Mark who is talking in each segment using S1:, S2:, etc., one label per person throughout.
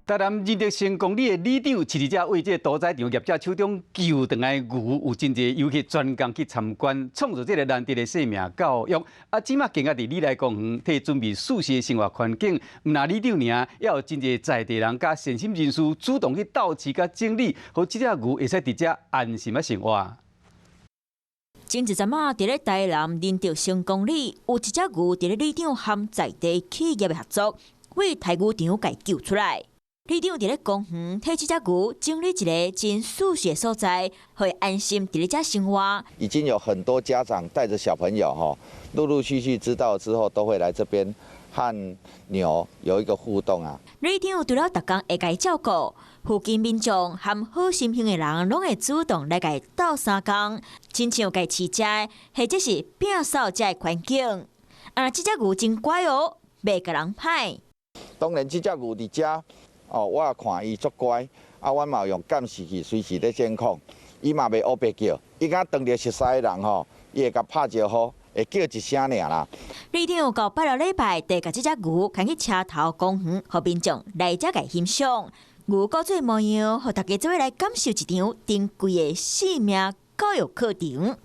S1: 台南仁德成功里的里長，飼佇遮為這個屠宰場業者手中救轉來的牛，有真濟遊客專工去參觀，創造這個難得的生命教育。啊，這馬更加佇里內公園，替準備舒適的生活環境。毋但里長爾，也有真濟在地人佮善心人士主動去鬥飼佮整理，予這隻牛會使佇遮安心仔生活。
S2: 前一陣仔，佇咧台南仁德成功里，有一隻牛佇咧里長和在地企業的合作，為刣牛場共救出來。里長佇咧公園替這隻牛整理一个真舒適的所在，予伊安心佇咧遮生活。
S3: 已經有很多家長帶着小朋友，哈，陸陸續續知道之後，都會來這邊和牛有一個互動啊。
S2: 里長除了逐工會共伊照顧，附近民眾和好心胸的人，攏會主動來共伊鬥相共，親像共飼食，或者是摒掃遮的環境。啊，這隻牛真乖哦，袂共人歹。
S3: 當然，這隻牛佇遮。哦，我也看伊足乖，啊，阮嘛有用監視器隨時咧監控，伊嘛袂烏白叫，伊敢當著熟似的人吼，伊會共拍招呼，會叫一聲爾啦。
S2: 里長到拜六禮拜，就共這隻牛牽去車頭公園，予民眾來遮共欣賞。牛古做模樣，予大家做伙來感受一場珍貴的生命教育課程。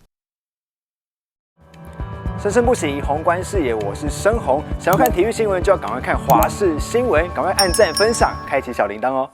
S4: 生生不息，宏觀視野，我是申宏。想要看體育新聞，就要趕快看華視新聞，趕快按讚、分享，開啟小鈴鐺哦。